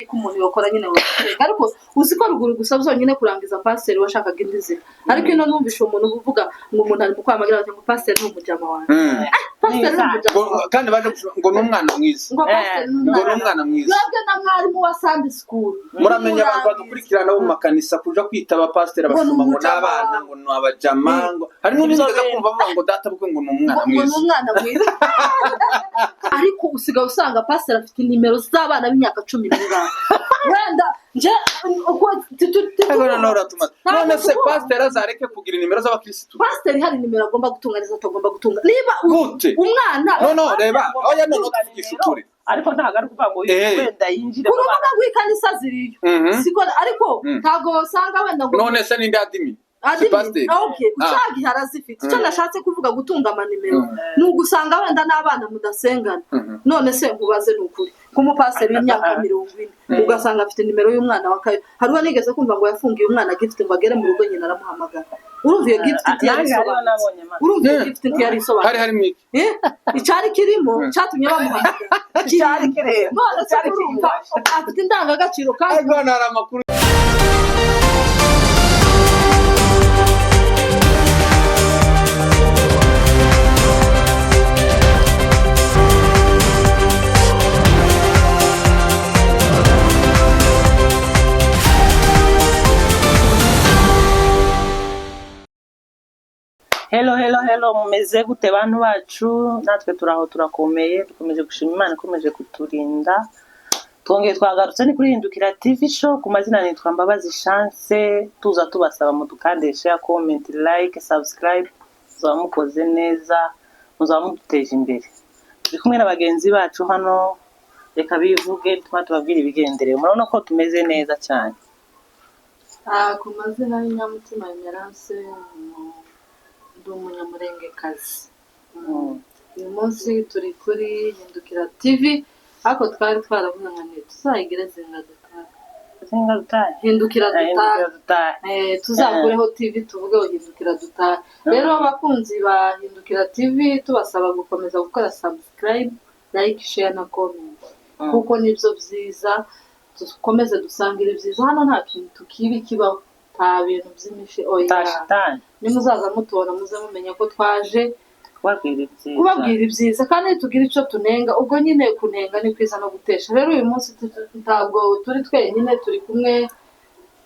Niko umuntu yakora nyine wasenga, ariko uzi ko ruguru gusa byonyine kurangiza pasiteri washakaga indi nzira, ariko ino numvishe umuntu uvuga ngo umuntu ari mu kwamagira bati ngo pasiteri ni umujama wanjye. Pasiteri ni umujama wanjye. Kandi baje ngo ni umwana mwiza. Ngo pasiteri ni Ngo ni umwana umwana mwiza. Mwebwe na mwarimu wa Sunday school. Muramenya abantu badukurikirana bo mu makanisa kuja kwita abapasiteri Ngo ni abashumba ngo umujama. n'abana, ngo ni abajama, ngo hari n'undi nigeze kumva avuga ngo data bukwe ngo ni umwana Ngo ni mwiza. umwana mwiza, ariko usigaye usanga pasiteri afite nimero z'abana b'imyaka 14 wenda nje uko Ariko noneho uratuma Ntabwo none se tuvuga. pasiteri azareke kugira nimero z'abakirisitu? Pasiteri hari nimero agomba gutunga n'izo atagomba gutunga, niba Gute? umwana No, reba, oya, noneho tuvugisha ukuri. Ariko ntabwo ari ukuvuga ngo wenda yinjire ku mu bana. Rubuga rw'ikanisa ziriyo. Siko, ariko ntabwo usanga wenda ngo None se ninde admin? Si Admin, pasiteri? ah, okay. Ucagihe arazifite. Icyo nashatse kuvuga gutunga amanimero ni ugusanga wenda n'abana mudasengana. None se nkubaze, ni ukuri nk'umupasiteri w'imyaka 40 ugasanga afite nimero y'umwana wa kayo. Hariho nigeze kumva ngo yafungiye umwana gift ngo agere mu rugo nyina aramuhamagara. Urumva iyo gift ntiyari Nanjye hariho isobanutse. nabonye ma. Urumva iyo gift ntiyari Hari isobanutse. harimo iki? Eh? Icyari kirimo cyatumye bamuhamagara. Cyari kireba. None se Cyari urumva afite indangagaciro kandi Ariko hano hari amakuru. Hello, hello, hello, mumeze gute bantu bacu? Natwe turaho, turakomeye, dukomeje gushima Imana ikomeje kuturinda. Twongeye twagarutse, ni kuri Hindukira TV Show. Ku mazina nitwa Mbabazi Chance. Tuza tubasaba mudukande share, comment, like, subscribe, muzaba mukoze neza, muzaba muduteje imbere. Turi kumwe na bagenzi bacu hano, reka bivuge tuma tubabwire ibigenderewe. Murabona ko tumeze neza cyane. Ah, ku mazina y'Inyamutima Emerance, ndi umunyamurengekazi. Uyu munsi turi kuri Hindukira TV, ariko twari twaravuze ngo ntituzayigire zinga dutahe. Zinga dutahe. Hindukira dutahe. Hindukira dutahe. Tuzakureho TV, tuvuge ngo Hindukira dutahe. Rero abakunzi ba Hindukira TV, tubasaba gukomeza gukora subscribe, like, share na comment, kuko nibyo byiza. Dukomeze dusangire ibyiza hano, nta kintu kibi kibaho, nta bintu by'imishe, oya. Ta shitani. Nimuzaza mutubona muze mumenya ko twaje kubabwira ibyiza. Kubabwira ibyiza, kandi tugira icyo tunenga, ubwo nyine kunenga ni kwiza no gutesha. Rero uyu munsi ntabwo turi twenyine, turi kumwe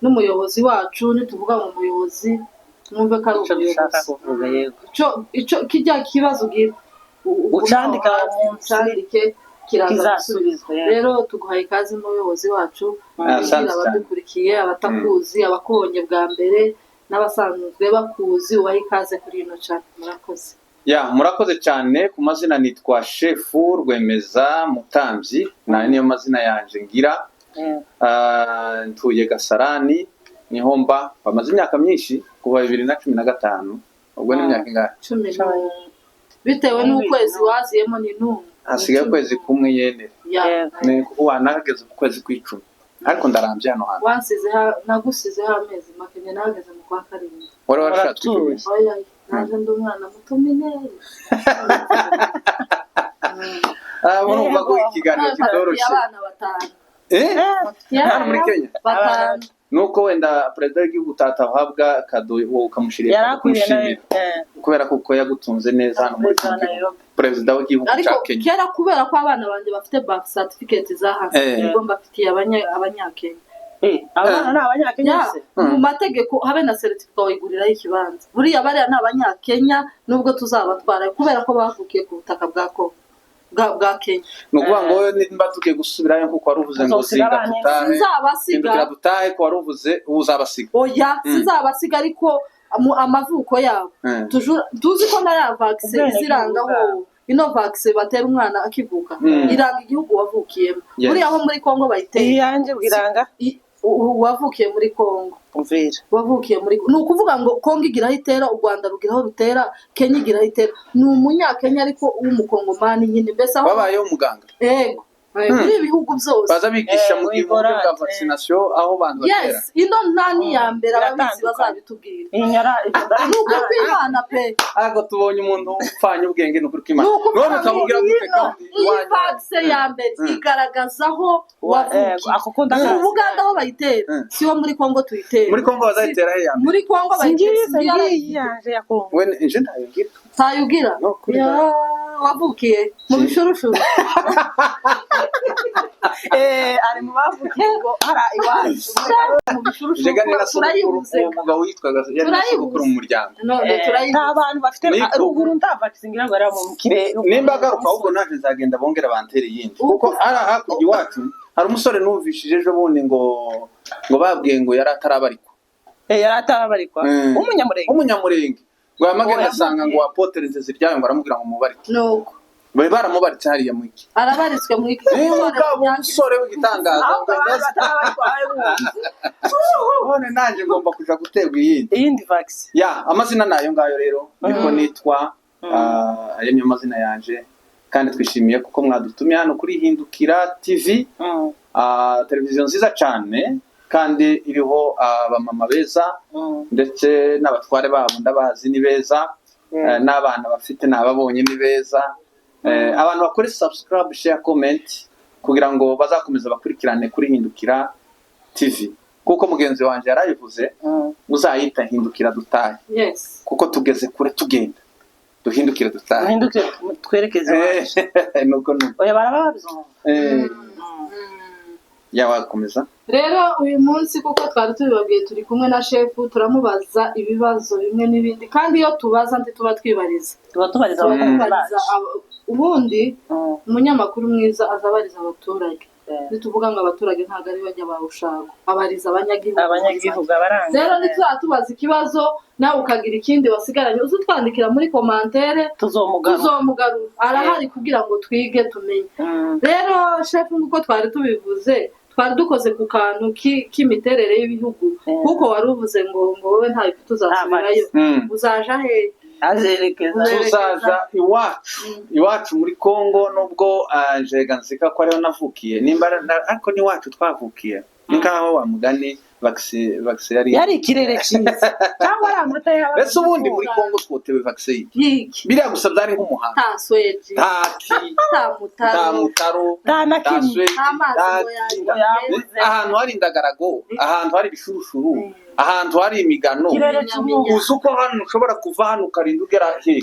n'umuyobozi wacu. Nituvuga ngo umuyobozi, mwumve ko ari Icyo dushaka umuyobozi. kuvuga, yego. Icyo kijya kibazo ugira Ucandika munsi. Ucandike, kiraza Kizasubizwa, gusubizwa. yego. Rero tuguhaye ikaze umuyobozi wacu. Asante Ubwira cyane. abadukurikiye, abatakuzi, abakubonye bwa mbere n'abasanzwe bakuzi, ubahe ikaze kuri ino chat. Murakoze. Ya, murakoze cyane. Ku mazina nitwa Shefu Rwemeza Mutambyi, nayo niyo mazina yanje ngira. Ah, ntuye Gasarani, niho mba bamaze imyaka myinshi, kuva 2015. Ubwo ni imyaka ingahe? 11 bitewe n'ukwezi waziyemo, ni n'umwe. Hasigaye ukwezi kumwe yene. Ya. Ni wanahageze mu kwezi kw'icumi, ariko ndarambye hano hantu. Nagusizeho amezi make, njye nahageze mu kwa karindwi. Wari warashatse Uratuye. icyo gihe? Oya, naje ndi umwana muto mineri. Ah, urumva ko ikiganiro kitoroshye. Abana batanu. Eh, hano muri Kenya? Batanu. Nuko wenda perezida w'igihugu tatahabwa kado, wowe ukamushyirira Yari kado akwiriye nawe. kumushimira kubera kuko yagutunze neza hano muri Perezida wa kino gihugu. Nairobi. Perezida w'igihugu Ariko cya Kenya. kera, kubera ko abana banjye bafite birth certificate za hano, nibwo mbafitiye abanyakenya. Abana ni abanyakenya Ya, se? mu mategeko habe na certificate wayiguriraho ikibanza. Buriya bariya ni abanyakenya, nubwo tuzabatwara, kubera ko bavukiye ku butaka bwa Kongo, bwa Kenya. Ni ukuvuga ngo wowe nimba tugiye gusubirayo, nkuko wari uvuze ngo Uzosiga zinga abana. dutahe, Sinzabasiga. Hindukira dutahe, ko wari uvuze ubu uzabasiga. Oya, sinzabasiga, ariko amavuko yabo tuzi ko na ya vaccine Ubwenegihugu izirangaho bwabo. Ino vaccine batera umwana akivuka iranga igihugu wavukiyemo. Buriya aho muri Kongo bayitera. Iyanjye bwiranga. Wavukiye muri Kongo. Umvira. Wavukiye muri, ni ukuvuga ngo Kongo igira aho itera, u Rwanda rugira aho rutera, Kenya igira aho itera. Ni umunyakenya ariko w'umukongomani nyine, mbese aho Wabayeho umuganga? Yego. Muri ibi bihugu byose. Baza bigisha mu Eh, buryo bwa wigorate. vaccination aho bantu batera. Yes, ino nani ya mbere ababizi Biratandukanye. bazabitubwira. Iyi nyara Ni ukuri kw'Imana pe. Ariko tubonye umuntu upfanye ubwenge, ni ukuri kw'Imana. Ni ukuvuga None ukamubwira ngo gute kandi iyi iwanyu? vaccine ya mbere igaragaza aho wavukiye. Ako ko ndakazi. Mu Buganda aho bayitera siho muri Kongo tuyitera. Muri Kongo bazayitera he ya mbere? Muri Kongo bayitera. Singiyi, Singiyi. singiyi yanje ya Kongo. We nje ntayo ngira. Ntayugira. No, kuri Ya, wavukiye mu bishurushuru. Eh, ari mu bavukiye ngo hara iwacu. Mu bishurushuru. Njega ni na sogokuru. Turayibuze. Uwo mugabo witwaga yari na sogokuru mu muryango. None Nta turayibuze. bantu bafite Niko. ruguru nta vaccine ngira ngo ari mu kirere. Nimba agaruka ahubwo naje nzagenda bongera bantere iyindi, kuko ari hakurya iwacu hari umusore numvishije ejo bundi ngo babwiye ngo yari atarabarikwa. Eh, yari atarabarikwa. Umunyamurenge. Umunyamurenge ngo yamagenda Ngo asanga ngo apotere Nteziryayo ngo aramubwira ngo mubarike. Nuko Bari baramubaritse hariya mu iki. arabaritswe mu iki. Niba umusore w'igitangaza. Ahubwo abandi batarabarikwa bari bumva. None nanjye ngomba kuja guterwa iyindi. Iyindi vaccine. Ya, amazina nayo ngayo rero niko nitwa. Ayo niyo mazina yanje, kandi twishimiye kuko mwadutumiye hano kuri Hindukira TV. Televiziyo nziza cyane kandi iriho abamama beza ndetse n'abatware babo ndabazi ni beza. N'abana bafite nababonye ni beza. Abantu bakore subscribe, share, comment kugira ngo bazakomeza bakurikirane kuri Hindukira TV, kuko mugenzi wanjye yarabivuze, uzayita Hindukira Dutahe, kuko tugeze kure tugenda duhindukire dutahe. Duhindukire twerekeze iwacu. Nuko nuko. Oya, baraba babyumva. Ya, wakomeza. Rero uyu munsi, kuko twari tubibabwiye, turi kumwe na shefu, turamubaza ibibazo bimwe n'ibindi, kandi iyo tubaza ntituba twibariza. Tuba tubariza Tuba abakunzi tubariza bacu. Ubundi umunyamakuru mwiza azabariza abaturage. Nituvuga ngo abaturage ntabwo ari bajya bawushago, abariza abanyagihugu. Abanyagihugu abaranga. Rero ntituzatubaza ikibazo nawe ukagira ikindi wasigaranye, uze utwandikira muri commentaire. Tuzomugarura. Tuzomugarura, arahari kugira ngo twige tumenye. Rero shefu, nk'uko twari tubivuze, twari dukoze ku kantu k'imiterere y'ibihugu, kuko wari uvuze ngo wowe ntayo ufite, uzasubirayo. Uzaja hehe? Azerekeza. Tuzaja iwacu, iwacu muri Kongo, nubwo njega nseka ko ariho navukiye nimba ariko n'iwacu twavukiye ni nkaho wa mugani vaccine yari Yari ikirere cyiza cyangwa ari amata y'abana. Mbese ubundi muri Kongo twotewe vaccine y'iki? Yiki? Biriya gusa byari nk'umuhanda. Nta sweji. Nta ki. Nta Nta mutaro. Mutaro. Nta na nta kimwe. sweji. Nta mazi. Nta Ngo ki. Yabuze. Ahantu hari indagarago, ahantu hari ibishurushuru, ahantu hari imigano. Ikirere cy'umwuka. Uzi uko hano ushobora kuva hano ukarinda ugera hehe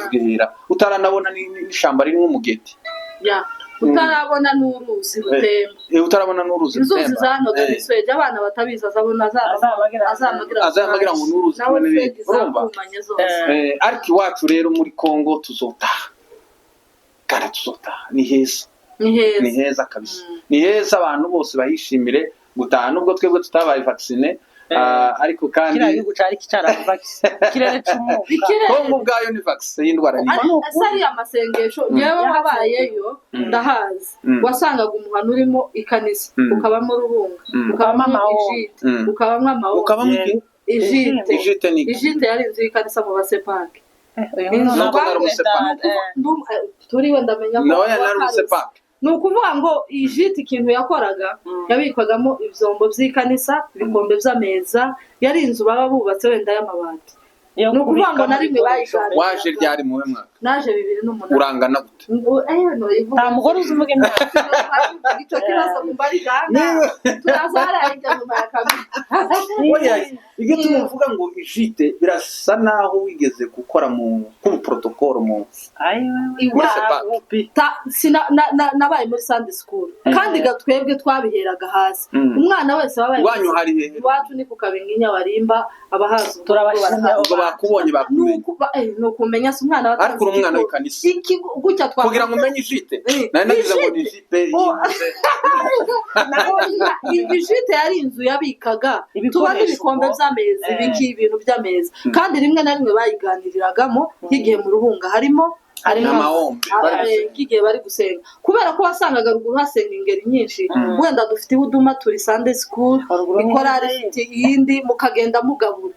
ugahera utaranabona n'ishyamba ririmo umugeti. Ya, utarabona n'uruzi rutemba. Utarabona n'uruzi Inzuzi rutemba. za hano dore sweji, abana batabizi azabona Azabagera- azamagira Azamagira ngo n'uruzi nawe kumwe n'ibindi. sweji Urumva? zakumanye zose. Ariko iwacu rero muri Kongo tuzotaha, kandi tuzotaha ni heza. Ni heza. Ni heza kabisa, ni heza, abantu bose bahishimire gutaha nubwo twebwe tutabaye vacciné. Ariko kandi Kiriya gihugu cyari cyaravaccine ikirere cy'umwuka. Ikirere. Kongo ubwayo ni vaccine y'indwara nyinshi. Ese ari amasengesho yewe wabayeyo ndahazi. Wasangaga umuhano urimo ikanisa, ukabamo urubunga, ukabamo Ukabamo ijite, ukabamo amahoro. Ukabamo iki? Ijite. Ijite ni iki? Ijite yari inzu y'ikanisa mu basepake. Uyu Inzu mwana Nuko nari umusepake. Turiwe ndamenya ko Nawe nari wakaruzi. umusepake. Ni ukuvuga ngo iyi jite ikintu yakoraga, yabikwagamo ibyombo by'ikanisa, ibikombe by'ameza. Yari inzu baba bubatse wenda y'amabati. Yo Ni ukuvuga ngo kubikamo na rimwe ibikoresho. bayijana. Waje ryari muwe mwaka? Naje 2008. Urangana gute? Ngo, noyivuga. Nta mugore uzi uvuga imyaka. Icyo kibazo kumva ari gahanga turaza hariya hirya nyuma ya kabiri. Oya, igituma uvuga ngo ijite birasa naho wigeze gukora mu nk'ubuprotokolo mu muri sepake. Nabaye muri Sunday school, kandi ga twebwe twabiheraga hasi. Umwana wese wabaye Iwanyu hari hehe? Iwacu ni ku Kabinginya, warimba abahazi. Turabashimira. Ubwo bakubonye bakumenye. Ni ukumenya si umwana watanze Ariko uri umwana ikigo. w'ikanisa. Ikigo gutya twa Kugira ngo umenye ijite, nari nagize ngo ni ijite. Oh. Ijite yari inzu yabikaga Ibikoresho tuba n'ibikombe ubwo. by'ameza, ibiki, ibintu by'ameza, kandi rimwe na rimwe bayiganiriragamo nk'igihe mu rubunga harimo Hari N'amahombe bari gusenga. Nk'igihe bari gusenga, kubera ko wasangaga ruguru hasenga ingeri nyinshi. Wenda dufite ihuduma, turi Sunday school, Haruguru ni ikorari hehe? ifite iyindi, mukagenda mugabura.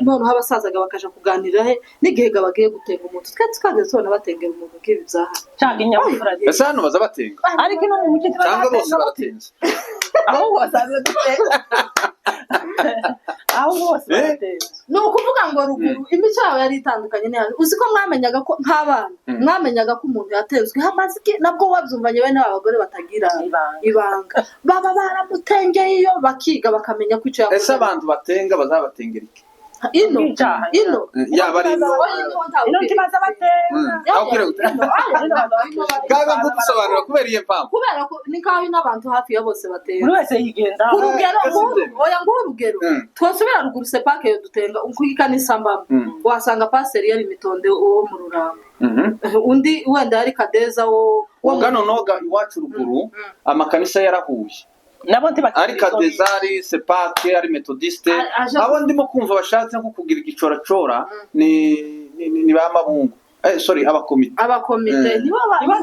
Noneho abasazaga bakaja kuganira he n'igihe bagiye gutenga umuntu, twe twageze tubona batengera umuntu nk'ibi byaha. Cyangwa inyabupfura. Ese hano baza batenga? Ariko ino mu mujyi Cyangwa bose ntibazatenga. baratenze? Ahubwo basanzwe dutenga, ahubwo bose Eh? baratenga. Ni ukuvuga ngo ruguru imico yabo yari itandukanye n'iyacu. Uzi ko mwamenyaga ko nk'abana, mwamenyaga ko umuntu yatenzwe hamaze iki, nabwo wabyumvanye bene ba bagore batagira Ibanga. ibanga, baba baramutengeye iyo bakiga bakamenya ko icyo yakoze. Ese abantu batenga bazabatengera iki? Ino Icyaha. ino Yaba ari ino. Oya, ino ntawe Ino ukwiriye. ntibaza batenga. Aho ukwiriye Ino, oya, ino, ino Kaga nkudusobanura kubera iyo mpamvu. Kubera ko ni nkaho ino abantu hafi ya bose batera. Buri wese yigenda. Ku rugero Ese nk'uru, oya, nguhe urugero. Twasubira ruguru, sepake yo dutenga ku ikanisa mbamo, wasanga pasiteri yari Mitonde wo mu Rurambo, undi wenda yari Kadeza wo Ubwo noga iwacu ruguru amakanisa yarahuye. Nabo ntibakiri. Ari Kadezari, Sepake, ari Metodiste. Abo ndimo kumva bashatse nko kugira igicoracora ni ba Mabungu, sorry, abakomite. Abakomite nibo Nibo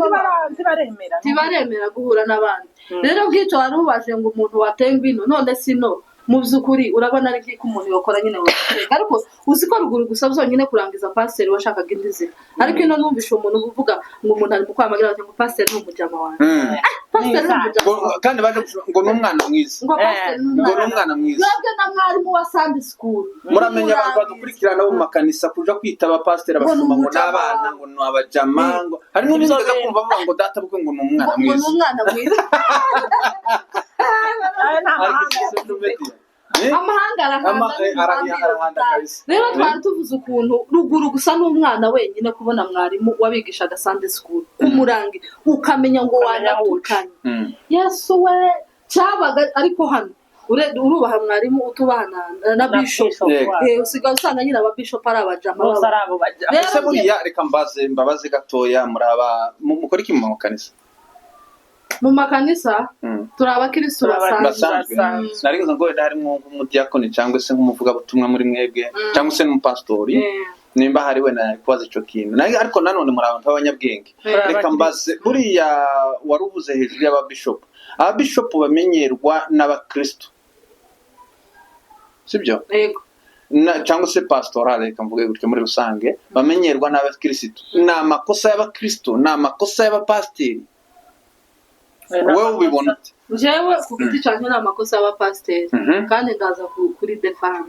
ntibaremera. Ntibaremera guhura n'abandi. Rero nk'icyo wari ubaje ngo umuntu watengwa ino, none si no mu by'ukuri urabona ari nk'iko umuntu yakora nyine watenga, ariko uzi ko ruguru gusa byonyine kurangiza pasiteri washakaga indi nzira. Ariko ino numvishe umuntu uvuga ngo umuntu ari mu kwamagira bati ngo pasiteri ni umujama wanjye, pasiteri ni umujama Ngo- kandi baje ngo ni umwana mwiza. Ngo pasiteri ni Ngo ni umwana umwana mwiza. Mwebwe na mwarimu wa Sunday school. Muramenya abantu badukurikirana bo mu makanisa kuja kwita abapasiteri Ngo ni abashumba ngo ni umujama. abana, ngo ni abajama, ngo hari n'undi Ibyo nigeze bintu. kumva avuga ngo data bwe ngo ni umwana Ngo ni mwiza. umwana mwiza. Aya ni Ariko amahanga. social media. Eh? Amahanga arahanda n'umuhanda Arahanda kabisa. Rero twari tuvuze ukuntu ruguru gusa n'umwana wenyine kubona mwarimu wabigishaga Sunday school kumurangi ukamenya ngo Ukamenya aho uca. wanatukanye. Yesu we, cyabaga ariko hano urubaha mwarimu utubaha na bishop. Yego. Usigaye usanga nyine aba bishop ari abajama Bose baba. ari abo bajya. Rero Ese buriya reka mbaze, mbabaze gatoya, muraba mukora iki mu makanisa? Mu makanisa turi abakirisitu Turi basanzwe. Basanzwe. Basanzwe. Nari nzi ngo wenda harimo nk'umudiyakoni cyangwa se nk'umuvugabutumwa muri mwebwe cyangwa se n'umupasitori. Nimba hari wenda nari kubaza ico kintu. Ariko nanone muri abantu b'abanyabwenge. Reka mbaze, buriya wari uvuze hejuru y'ababishopu, ababishopu bamenyerwa n'abakristo, sibyo? Yego. Cyangwa se pastoral, reka mvuge gutyo muri rusange, bamenyerwa n'abakristo, ni amakosa y'abakristo, ni amakosa y'abapasiteri? Wowe ubibona ute? Njyewe ku giti cyanjye ni amakosa y'abapasiteri, kandi ndaza kuri defana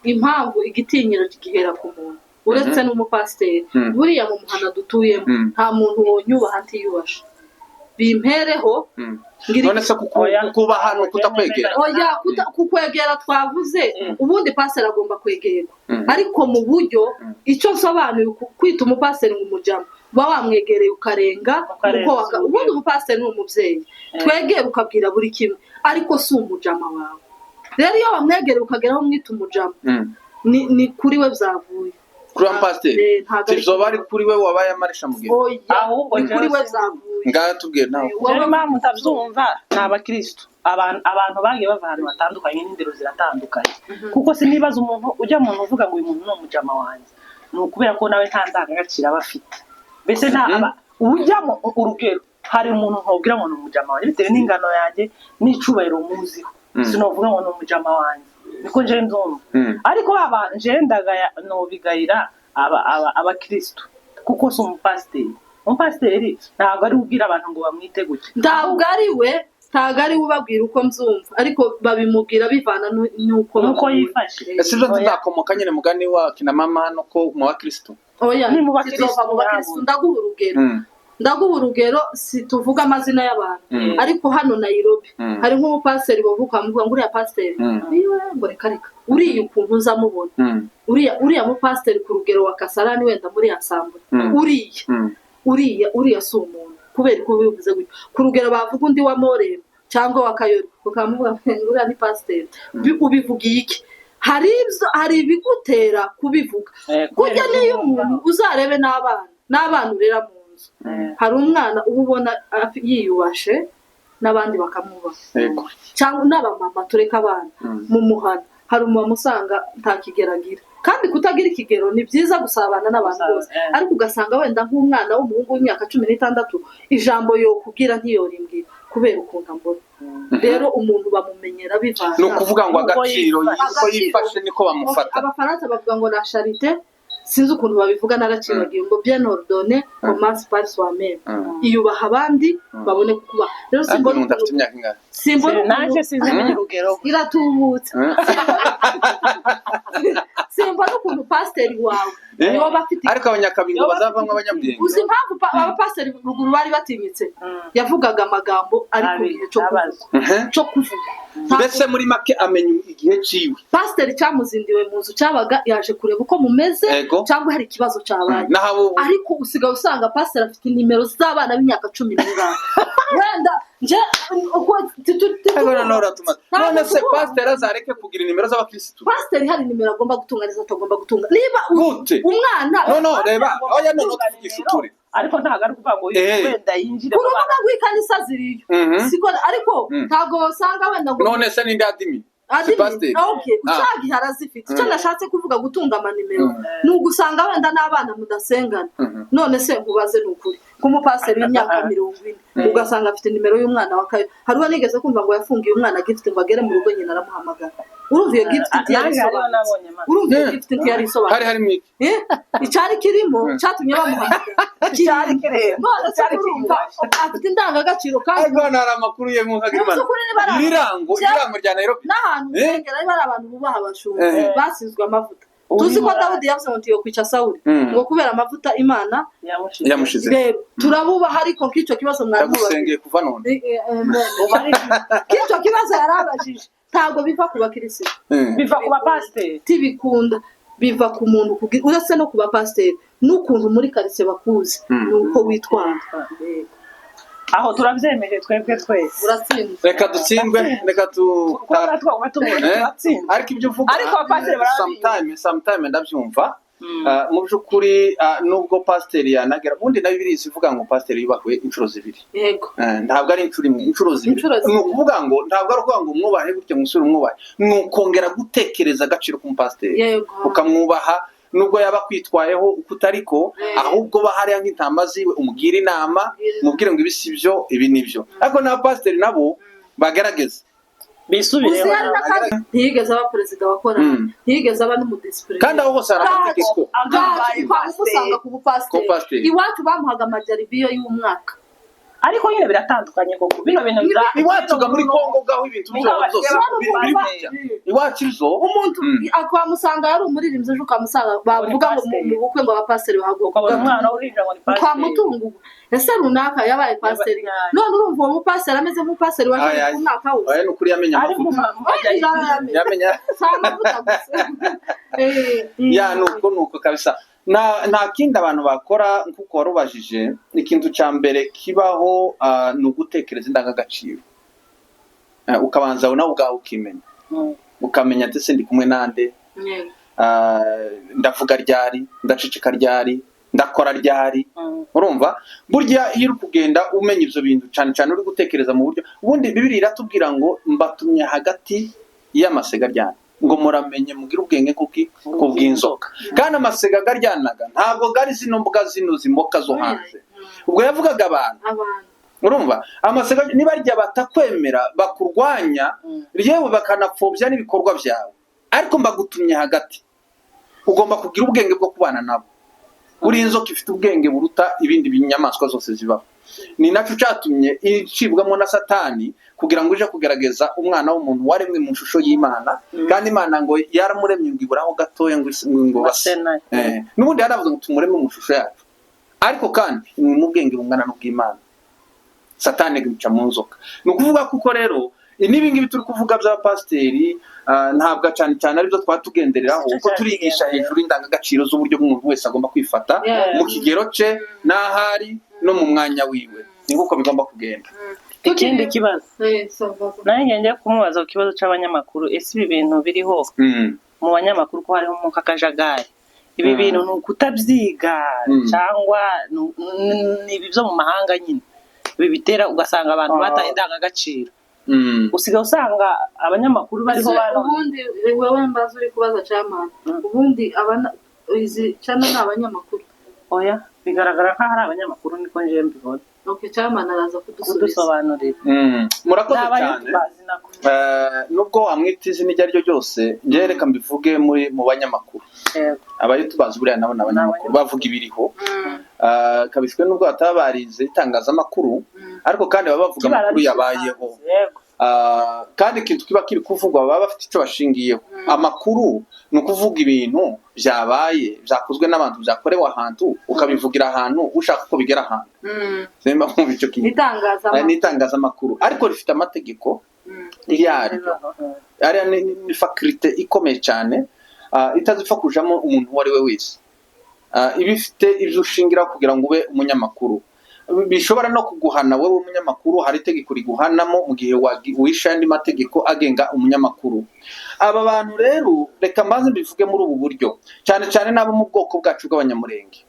impamvu. Igitinyiro gihera ku muntu uretse n'umupasiteri. Buriya mu muhanda dutuyemo, nta muntu wonyubaha ntiyubashe bimpereho ngira None se Oya. kukubaha ni ukutakwegera? Oya, kukwegera twavuze. Ubundi pasiteri agomba kwegerwa, ariko mu buryo icyo nsobanuye kwita umupasiteri ngo umujyamo, uba wamwegereye ukarenga Ukarenza uko urugero. Ubundi umupasiteri ni umubyeyi twegera ukabwira buri kimwe, ariko si umujama wawe. Rero iyo wamwegereye ukagera aho umwita umujama, ni kuri we byavuye. Kuri wa mupasiteri? Ntabwo ari Tizoba ari kuri we wabaye amarisha mugeni? Oya, Ahubwo ni kuri we jewe byavuye. Ngaho tubwire nawe. Wowe- Rero impamvu ntabyumva ni abakirisitu, abantu bagiye bava ahantu hatandukanye n'indero ziratandukanye, kuko sinibaza umuntu ujya muntu uvuga ngo uyu muntu ni umujama wanjye, ni ukubera ko nawe nta ndangagaciro aba afite, mbese nta ujyamo. Urugero, hari umuntu ntubwira ngo ni umujama wanjye bitewe n'ingano yanjye n'icubahiro muziho, sinovuga ngo ni umujama wanjye, niko nje ndumva. Ariko aba nje ndagaya, nobigayira aba abakirisitu, kuko si umupasiteri. Umupasiteri ntabwo ari ubwira abantu ngo bamwite gutya. Ntabwo ari we, ntabwo ari we ubabwira uko mbyumva, ariko babimubwira bivana n'uko Nuko bamubona. yifashe. Ese ibyo tuzakomoka nyine mugani wa kina mama hano ko mu bakristo? Oya, Ni mu bakristo kizova mu bakristo. nyabo. Ndaguha urugero, ndaguha urugero, si tuvuga amazina y'abantu, ariko hano Nairobi hari nk'umupasiteri bavuga, bamuvuga ngo uriya pasiteri, niwe ngo reka reka, uriya ukuntu uzamubona, uriya mupasiteri ku rugero wa Kasarani wenda muri asambure, uriya uriya si umuntu. Kubera ko bivuze gutyo, ku rugero bavuga undi wa Morembo cyangwa wa Kayori, ukamuvuga ngo uriya ni pasiteri. Ubivugiye iki? Hari ibyo, hari ibigutera kubivuga. Kurya niyo umuntu uzarebe n'abana urera mu nzu, hari umwana uba ubona yiyubashe n'abandi bakamwubaha, cyangwa n'abamama, tureka abana mu muhana. Hari umumama usanga nta kigero agira, kandi kutagira ikigero ni byiza gusabana n'abantu bose, ariko ugasanga wenda nk'umwana w'umuhungu w'imyaka 16 ijambo yokubwira ntiyorimbwira kubera ukuntu ambona. Rero umuntu bamumenyera bivana Ni ukuvuga ngo Uko agaciro yifashe. uko yifashe niko bamufata. Abafaransa bavuga ngo la charité, sinzi ukuntu babivuga, naracibagiwe, ngo bien ordonné commence par soi-même. Iyubaha abandi babone kukubaha. Rero Ariko simbona umuntu afite ukuntu imyaka ingana? Simbona Naje ukuntu sinzi urugero. Iratubutse. Simbona ukuntu pasiteri wawe Eh? yoba afite Ariko abanyakabingo bazavamo abanyabwenge. Uzi impamvu abapasiteri ruguru bari batinyitse? Yavugaga amagambo ari ku gihe cyo kuvuga, cyo kuvuga. Mbese muri make amenya igihe ciwe. Pasiteri cyamuzindiwe mu nzu cyabaga yaje kureba uko mumeze cyangwa hari ikibazo cyabaye. Naho ubu Ariko usigaye usanga pasiteri afite nimero z'abana b'imyaka 14 wenda nje uko Ariko noneho uratumaze. Ntabwo None se tuvuga. pasiteri azareke kugira nimero z'abakirisitu? Pasiteri hari nimero agomba gutunga n'izo atagomba gutunga, niba Gute? umwana No, reba, oya, no, tuvugisha ukuri. Ariko ntabwo ari ukuvuga ngo wenda yinjire Ku mu bana. rubuga rw'ikanisa ziriyo. Siko, ariko ntabwo wasanga wenda ngo None se ninde admin? Si Admin, pasiteri? ah, okay. Ah. Ucagihe arazifite. Icyo nashatse kuvuga gutunga amanimero ni ugusanga wenda n'abana mudasengana. None se nkubaze, ni ukuri nk'umupasiteri w'imyaka 40 ugasanga afite nimero y'umwana wa kayo. Hari uwo nigeze kumva ngo yafungiye umwana gift, ngo agere mu rugo nyina aramuhamagara. Urumva iyo gift Ah, ntiyari nanjye hariho isobanutse. nabonye, ma. Urumva iyo gift ntiyari isobanutse. Hari harimo iki? Eh, icyari kirimo cyatumye bamuhamagara. Cyari kireba. None se Cyari urumva afite indangagaciro kandi Ariko hano hari amakuru ye nkagira Mu by'ukuri niba ari Ibirango ibirango rya Nairobi. N'ahantu usengera niba ari abantu bubaha abashumba basizwe amavuta. Tuzi ko Dawudi yavuze ngo ntiyo kwica Sawuli ngo kubera amavuta Imana Yamushize. Yamushize. Rero turabubaha, ariko nk'icyo kibazo mwarimu Ndagusengeye kuva none. Nk'icyo kibazo yarabajije, ntabwo biva ku bakirisitu. Biva ku bapasiteri. Tibikunda biva ku muntu uretse no ku bapasiteri, n'ukuntu muri karitsiye bakuzi, ni uko witwara. Aho turabyemeje twebwe twese. Uratsinze. Reka dutsindwe, reka tu Kuko twaguma tubona turatsinze. Ariko ibyo uvuga, Ariko abapasiteri barabizi. sometime ndabyumva. Mu by'ukuri, nubwo pasiteri yanagera ubundi na Bibiliya ivuga ngo pasiteri yubahwe inshuro zibiri. Ntabwo ari inshuro imwe, inshuro zibiri. Inshuro zibiri. Ni ukuvuga ngo ntabwo ari ukuvuga ngo umwubahe gutya, umusore umwubahe, ni ukongera gutekereza agaciro k'umupasiteri, ukamwubaha nubwo yaba akwitwayeho uko utariko, ahubwo ba hariya nk'intama ziwe, umubwire inama, umubwire ngo ibi si byo, ibi ni byo. Ariko n'abapasiteri nabo bagerageze Bisubireho. Uzi hari n'akandi, ntiyigeze aba perezida wa korali, ntiyigeze aba n'umudisipurine. Kandi aho hose hari amategeko. Akabaye Twamusanga ku bupasiteri. Ku bupasiteri. Iwacu bamuhaga amajyaribiyo y'umwaka. Ariko nyine biratandukanye koko bino bintu bya Iwacu ga muri Kongo gaho ibintu byabo byose biri gutya. Iwacu izo Umuntu twamusanga yari umuririmbyi, ejo ukamusanga bavuga ngo mu bukwe ngo abapasiteri bahaguruka. Ukabona umwana urinjira ngo ni pasiteri. Twamutunguwe, ese runaka yabaye pasiteri? Yabaye. None urumva uwo mupasiteri ameze nk'umupasiteri waje Ay, ay. umwaka wose. Oya, ni ukuri yamenye Ariko amavuta, yamenya. Si amavuta gusa. Ya, nuko nuko kabisa. Nta kindi abantu bakora nkuko warubajije. Ikintu cya mbere kibaho, ni ugutekereza indangagaciro. Ukabanza nawe ubwawe ukimenya, ukamenya ati ese ndi kumwe nande? Ndavuga ryari, ndaceceka ryari, ndakora ryari? Urumva burya iyo uri kugenda umenya ibyo bintu, cyane cyane uri gutekereza mu buryo ubundi Bibiliya iratubwira ngo mbatumye hagati y'amasega aryana, ngo muramenye mugire ubwenge kuki kubw'inzoka. Kandi amasega aryanaga ntabwo gari zino mbwa zino zimoka zo hanze, ubwo yavugaga abantu. Abantu. Urumva amasega nibarya batakwemera, bakurwanya, yewe bakanapfobya n'ibikorwa byawe, ariko mbagutumye hagati, ugomba kugira ubwenge bwo kubana nabo. Buriya inzoka ifite ubwenge buruta ibindi binyamaswa zose zibaho. Ni nacyo cyatumye icibwamo na Satani kugira ngo ije kugerageza umwana w'umuntu waremwe mu ishusho y'Imana. Kandi Imana ngo yaramuremye ngo iburaho gatoya ngo ngo base. Base nayo. N'ubundi yaravuze ngo tumureme mu ishusho yacu, ariko kandi ni mu bwenge bungana n'ubw'Imana. Satani ica mu nzoka. Ni ukuvuga kuko rero n'ibi ngibi turi kuvuga by'abapasiteri, ntabwo cyane cyane aribyo twaba tugendereraho, Si cyo kuko cyane turigisha tugendereraho. hejuru y'indangagaciro z'uburyo bw'umuntu wese agomba kwifata mu kigero cye n'ahari no mu mwanya wiwe. Ni nk'uko bigomba kugenda. Ikindi kibazo Eh, ça va. nanjye njya kumubaza ku kibazo cy'abanyamakuru: ese ibi bintu biriho mu banyamakuru, ko hariho umwuka akajagari, ibi bintu ni ukutabyiga cyangwa ni ibi byo mu mahanga nyine ibi bitera ugasanga abantu bataye indangagaciro? Usigaye usanga abanyamakuru bariho Ese bano. Ubundi wowe mbaza, uri kubaza chairman, ubundi abana izi channel ni abanyamakuru? Oya, bigaragara nk'aho ari abanyamakuru, niko njewe mbibona. Okay, chairman araza kudusubiza. Kudusobanurira. Murakoze Ni cyane. aba YouTubers nako. Nubwo wamwita izina iryo ari ryo ryose, njyewe reka mbivuge muri mu banyamakuru. Aba YouTubers buriya nabo ni abanyamakuru, bavuga ibiriho. Kabiswe nubwo bataba barize itangazamakuru, ariko kandi baba bavuga amakuru yabayeho. Kandi ikintu kiba kiri kuvugwa baba bafite icyo bashingiyeho. Amakuru ni ukuvuga ibintu byabaye, byakozwe n'abantu, byakorewe ahantu, ukabivugira ahantu ushaka ko bigera ahantu. Simba mwumva icyo kintu. Itangazamakuru. Ni itangazamakuru, ariko rifite amategeko yaryo. Ariya ni faculté ikomeye cyane, itazipfa kujamo umuntu uwo ari we wese. Iba ifite ibyo ushingiraho kugira ngo ube umunyamakuru, bishobora no kuguhana wowe umunyamakuru. Hari itegeko riguhanamo mu gihe wishe andi mategeko agenga umunyamakuru. Aba bantu rero, reka mbanze mbivuge muri ubu buryo, cyane cyane n'abo mu bwoko bwacu bw'Abanyamurenge.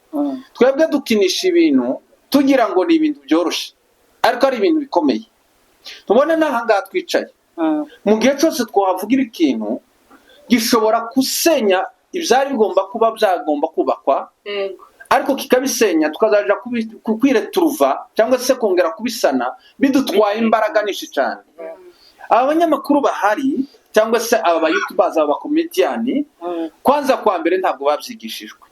Twebwe dukinisha ibintu tugira ngo ni ibintu byoroshye, ariko ari ibintu bikomeye. Tubone n'aha ngaha twicaye, mu gihe cyose twahavugira ikintu gishobora gusenya ibyari bigomba kuba byagomba kubakwa, ariko kikabisenya, tukazaja kwireturuva cyangwa se kongera kubisana bidutwaye imbaraga nyinshi cyane. Aba banyamakuru bahari cyangwa se aba ba YouTubers, aba bakomediyani, kwanza kwa mbere ntabwo babyigishijwe.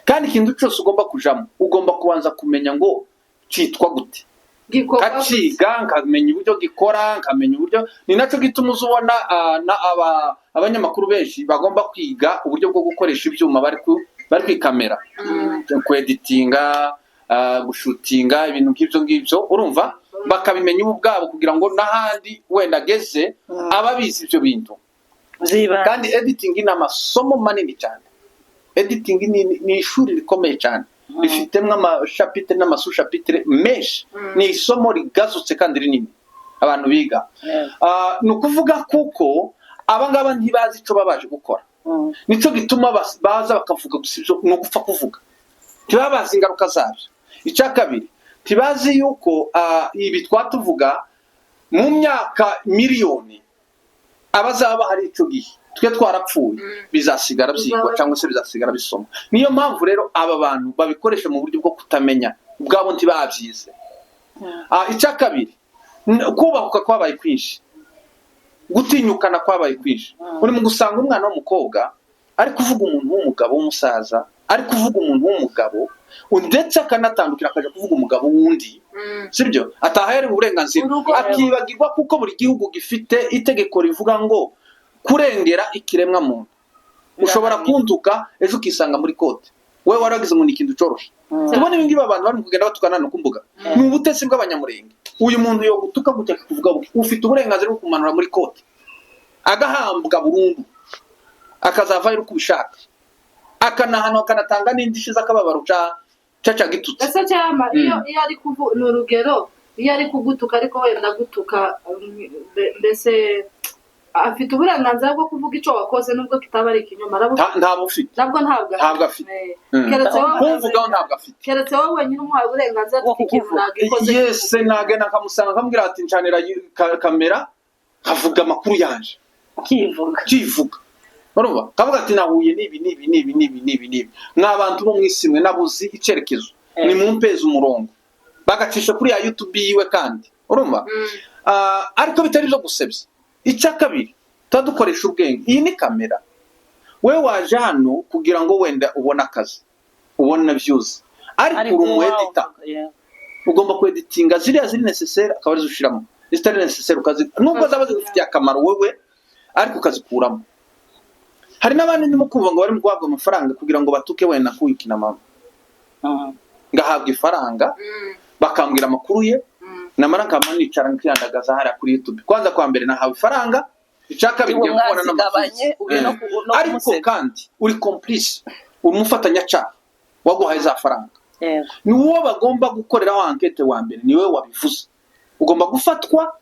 Kandi ikintu cyose ugomba kujamo ugomba kubanza kumenya ngo cyitwa gute, gikorwa. Nkaciga, nkamenya uburyo gikora, nkamenya uburyo. Ni nacyo gituma uza ubona na abanyamakuru benshi bagomba kwiga uburyo bwo gukoresha ibyuma bari kwikamera, kweditinga, gushutinga, ibintu nk'ibyo ngibyo, urumva, bakabimenya ubu ubwabo kugira ngo n'ahandi wenda ageze aba abizi ibyo bintu. Ziba. Kandi editing ni amasomo manini cyane. Editing ni ishuri rikomeye cyane, rifitemo ama chapitre n'ama sous-chapitre menshi. Ni isomo rigazutse kandi rinini abantu biga. Ni ukuvuga kuko aba ngaba ntibazi icyo baba baje gukora. Nicyo gituma baza bakavuga gusa ibyo, ni ugupfa kuvuga, ntibaba bazi ingaruka zabyo. Icya kabiri, ntibazi yuko ibi twatuvuga mu myaka miliyoni abazaba bahari icyo gihe twe twarapfuye, bizasigara byigwa cyangwa se bizasigara bisoma. Niyo mpamvu rero aba bantu babikoresha mu buryo bwo kutamenya ubwabo, ntibabyize. Icya kabiri, kubahuka kwabaye kwinshi, gutinyukana kwabaye kwinshi. Uri mu gusanga umwana w'umukobwa ari kuvuga umuntu w'umugabo w'umusaza, ari kuvuga umuntu w'umugabo, ndetse akanatandukira akajya kuvuga umugabo w'undi, sibyo atahaherewe uburenganzira, akibagirwa kuko buri gihugu gifite itegeko rivuga ngo kurengera ikiremwa muntu. Ushobora kuntuka ejo ukisanga muri court, wowe waragize ngo ni ikintu cyoroshye. Tubona ibi ngibi, abantu bari kugenda batukana no ku mbuga, ni ubutesi bw'Abanyamurenge. Uyu muntu yo gutuka gutya kuvuga, ufite uburenganzira bwo kumanura muri court, agahambwa burundu, akazavayo uko ubishaka, akanahanwa, akanatanga n'indishyi z'akababaro ca caca gitutsi. Ese cyama iyo ari kuvu, ni urugero, iyo ari kugutuka, ariko wenda gutuka, mbese afite uburenganzira bwo kuvuga icyo wakoze nubwo kitaba ari ikinyoma? Ntabwo ufite. Nabwo ntabwo. Ntabwo afite. Keretse wowe. Kumvugaho ntabwo afite. Keretse wowe wenyine umuhaye uburenganzira Bwo ati ikintu kukuvuga. nagikoze. Yese nagenda nkamusanga, nkamubwira ati ncanira kamera, nkavuga amakuru yanje. Ukivuga. Kivuga, urumva, kavuga ati nahuye n'ibi n'ibi n'ibi n'ibi n'ibi n'ibi, mwa bantu bo mw'isi mwe, nabuzi icyerekezo, ni mumpeze umurongo. Bagacisha kuri ya YouTube yiwe, kandi urumva, ariko bitari byo gusebya. Icya kabiri, tuba dukoresha ubwenge. Iyi ni kamera. We waje hano kugira ngo wenda ubone akazi, ubone views, ariko uri umu editor, ugomba kweditinga ziriya ziri nécessaire akaba arizo ushiramo, izitari nécessaire ukazi, nubwo zaba zigufitiye akamaro wowe, ariko ukazikuramo. Hari n'abandi ndimo kumva ngo bari mu guhabwa amafaranga kugira ngo batuke wenda kuyukina mama, ngahabwa ifaranga, bakambwira amakuru ye, namara nkaba nicara nkiyandagaza hariya kuri YouTube. Kwanza kwa mbere nahawe ifaranga, icya kabiri Ubu ngiye kubona mwazigabanye, n'amafaranga. ube no no Ariko kumusebya. kandi uri complice, uri umufatanyacyaha waguhaye za faranga. Ni wowe bagomba gukoreraho enquête wa mbere, ni wowe wabivuze. Ugomba gufatwa,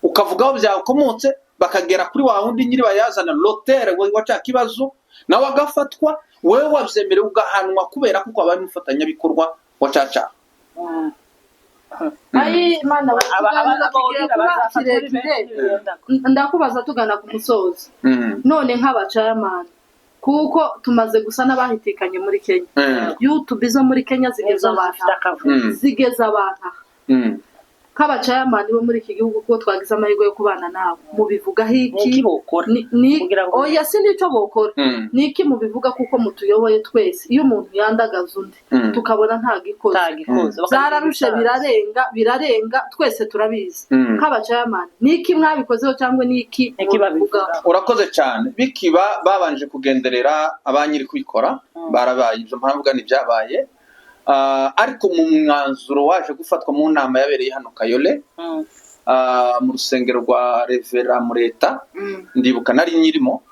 ukavuga aho byakomotse, bakagera kuri wa wundi nyiri bayazana, l'auteur wa cya kibazo, nawe agafatwa, wowe wabyemerewe ugahanwa kubera kuko wabaye umufatanyabikorwa wa cya cyaha. Ayi Mana we, ikiganiro kigiye kuba bazafatwa ari kirekire. benshi bigenda ko. Ndakubaza tugana ku musozo, none nk'abacayamani, kuko tumaze gusa n'abahitikanye muri Kenya, YouTube zo muri Kenya zigeza Nizo abantu zifite akavuyo. Zigeza abantu aha. Nk'abacayamani bo muri iki gihugu, kuko twagize amahirwe yo kubana nabo, mubivugaho Ni iki? iki bokora? Kugira ngo- Oya, si n'icyo bokora. Ni iki mubivuga, kuko mutuyoboye twese? Iyo umuntu yandagaza undi, tukabona ntagikoze, Utagikoze. byararushe, birarenga, birarenga, twese turabizi. Nk'abacayamani, ni iki mwabikozeho cyangwa ni iki Ni iki mubivugaho? babivugaho? Urakoze cyane. Bikiba babanje kugenderera abanyiri kubikora, barabaye ibyo mpamvu ntibyabaye. Ariko mu mwanzuro waje gufatwa mu nama yabereye hano Kayole, mu rusengero rwa Revera Mureta, ndibuka nari nyirimo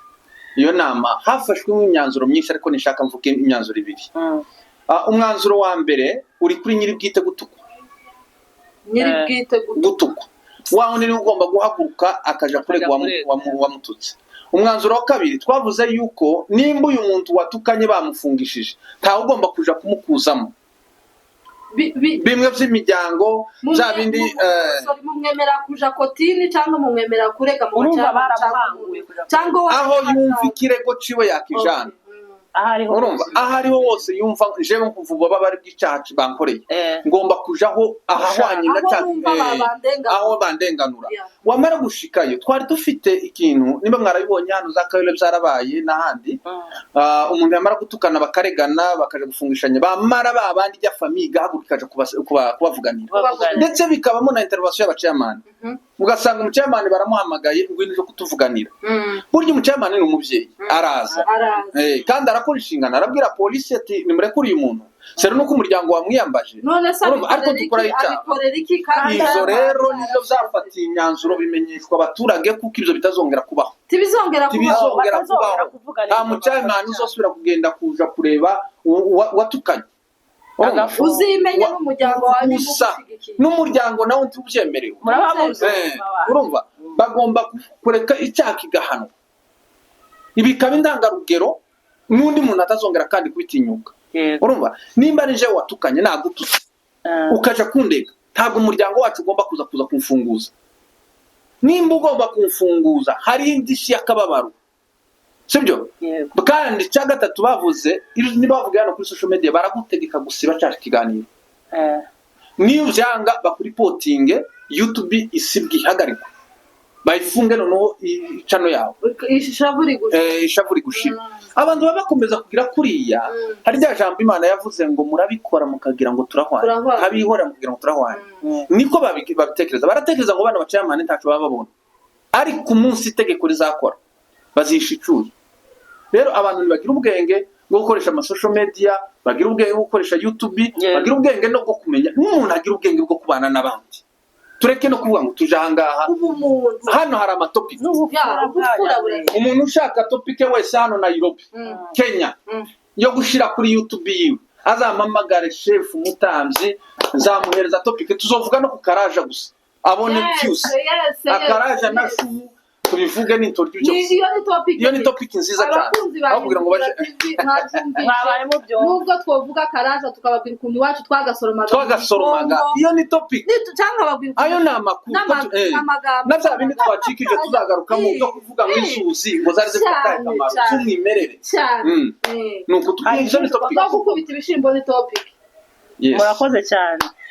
iyo nama, hafashwemo imyanzuro myinshi, ariko nishaka mvuge imyanzuro ibiri. Umwanzuro wa mbere uri kuri nyiri bwite gutukwa. Nyiri bwite Gutukwa, wa wundi niwe ugomba guhaguruka akaja kurega kurega. uwamututse. Umwanzuro wa kabiri, twavuze yuko nimba uyu muntu watukanye bamufungishije, ntawe ugomba kuja kumukuzamo bimwe by'imiryango, bya bindi Sorry, mumwemera kuja kotini cyangwa mumwemera kurega mu Urumva bacamanza cyangwa baramubanguye kuja cyangwa aho yumva ikirego ciwe yakijana. Aho ariho Urumva, hose. Aho ariho hose yumva jewe nkumva ububabare bari bw'icyaha bankoreye, ngomba kujaho ahahwanye na Aho cya numva babandenganura. Aho bandenganura. Wamara gushikayo, twari dufite ikintu, niba mwarabibonye hano za Kayole byarabaye n'ahandi. Umuntu yamara gutukana bakaregana, bakaja gufungishanya, bamara ba bandi ijya famille igahaguruka ikaja kubavuganira. Kubavuganira. Ndetse bikabamo na intervention y'abacayamani, ugasanga umucayamani baramuhamagaye, ngwino uje kutuvuganira. Burya umucayamani ni umubyeyi, araza. Araza. Kandi arakora inshingano, arabwira polisi ati nimurekure uyu muntu sero nuko umuryango wamwiyambaje. None se Urumva, ariko abikorera iki? dukora icyaha. Abikorera iki kandi Izo rero nizo byafatiye imyanzuro, bimenyeshwa abaturage kuko ibyo bitazongera kubaho. Tibizongera kubaho. Tibizongera Batazongera kubaho. kuvugana Nta ibyo mucayamani uzosubira kugenda kuja kureba uwatukanye. Urumva? Agafu- Uzimenye n'umuryango wawe niba Gusa ugushyigikiye. n'umuryango nawe ntubyemerewe. Muraba muzi. Urumva, bagomba kureka icyaha kigahanwa, ibi bikaba indangarugero, n'undi muntu atazongera kandi kubitinyuka. Yego. Urumva, nimba ari jewe watukanye, nagututse, ukaja kundega, ntabwo umuryango wacu ugomba kuza kumfunguza. Nimba ugomba kumfunguza, hari indishyi y'akababaro, sibyo? Yego. Kandi icya gatatu bavuze, niba bavuga hano kuri social media, baragutegeka gusiba cya kiganiro. Niyo byanga, bakuripotinge, YouTube isibwe, ihagarikwe, bayifunge noneho icano yawe. Ishavu rigushira. Ishavu rigushira. Abantu baba bakomeza kugira kuriya. Hari rya jambo Imana yavuze ngo murabikora mukagira ngo turahwana, Turahwana. abihora mukagira ngo turahwana. Niko babitekereza, baratekereza ngo bana baciye amahane ntaco baba babona, ariko umunsi itegeko rizakora bazisha icuye. Rero abantu ntibagira ubwenge bwo gukoresha ama social media, bagira ubwenge bwo gukoresha YouTube, bagira ubwenge no bwo kumenya n'umuntu, agira ubwenge bwo kubana n'abandi. Tureke no kuvuga ngo tuje ahangaha. Ubumuntu. Hano hari amatopic. Ya, ubupfura Umuntu ushaka topic wese hano Nairobi, Kenya, yo gushira kuri YouTube yiwe, azampamagare, chef Mutambyi, nzamuhereza topic. Tuzovuga no ku karaja gusa abone byose, akaraja na shu tubivuge n'intoryi byose. Iyo ni topic. Iyo ni topic nziza cyane. Abakunzi ba Aho kugira ngo baje Hindukira TV, mwabyumvise. Mwabaye mubyumva. Nubwo twovuga akaraja, tukababwira ukuntu iwacu twagasoromaga mu Twagasoromanga. gikombo. Iyo ni topic. Cyangwa babwira ukuntu Ayo ni amakuru. Amagambo. Na bya bindi twacikije tuzagarukamo byo kuvuga ngo inzuzi ngo zari zifite akahe Cyane, kamaro cyane. z'umwimerere. Cyane. Ni uku Hari izo ni topic. No gukubita ibishyimbo ni topic. Yes. Murakoze cyane.